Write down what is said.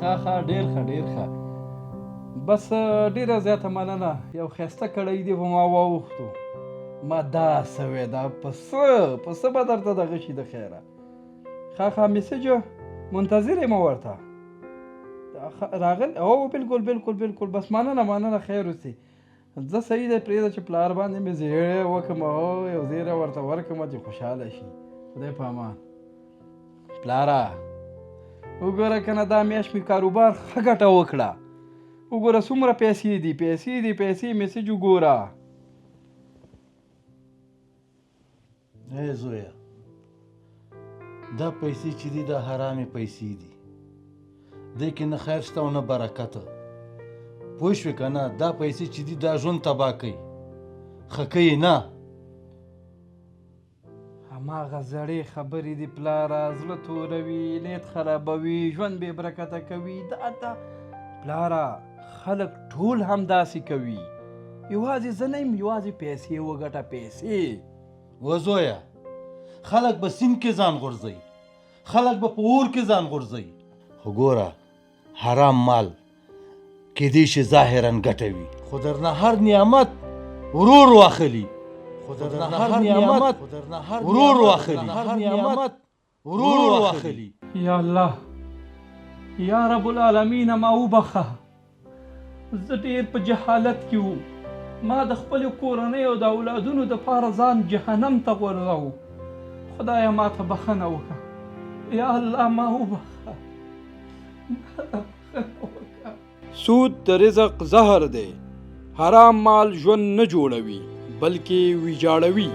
ښه ښه، ډېر ښه، ډېر ښه. بس ډېره زیاته مننه، یو ښایسته کړی دی په ما واوښتو. ما دا څه وې، دا په څه په څه به درته دغه شي د خیره. ښه ښه، میسج منتظر یم ورته راغل. او بالکل بالکل بالکل، بس مننه مننه، خیر اوسې. زه صحیح دی، پرېږده چې پلار باندې مې زیری وکړم او یو زیری ورته ورکړم چې خوشحاله شي. خدای په امان. پلاره وګوره که نه، دا میاشت مې کاروبار ښه ګټه وکړه. وګوره څومره پیسې دي، پیسې دي پیسې. میسج وګوره. ای زویه، دا پیسې چې دي دا حرامې پیسې دي، دې کې نه خیر شته او نه برکت. پوه شوې که نه؟ دا پیسې چې دي دا ژوند تباه کوي، ښه کوي نه. هماغه زړې خبرې دي پلاره، زړه توروي، نیت خرابوي، ژوند بې برکته کوي. دا دا پلاره خلک ټول همداسې کوي، یوازې زه نه یم. یوازې پیسې وګټه، پیسې. وزویه، خلک به سیند کې ځان غورځوي، خلک به په اور کې ځان غورځوي، خو ګوره حرام مال کیدای شي ظاهرا ګټه وي، خو درنه هر نعمت ورور واخلي، خو درنه هر نعمت ورور واخلي، هر نعمت ورور واخلي. یا الله، یا رب العالمین، ما وبخښه، زه ډېر په جهالت کې وم. ما د خپلې کورنۍ او د اولادونو دپاره ځان جهنم ته غورځاوه. خدایه ما ته بخښنه وکړه، یا الله ما وبخښه، ما ته بخښنه وکړه. سود د رزق زهر دی. حرام مال ژوند نه جوړوي، بلکې ویجاړوي.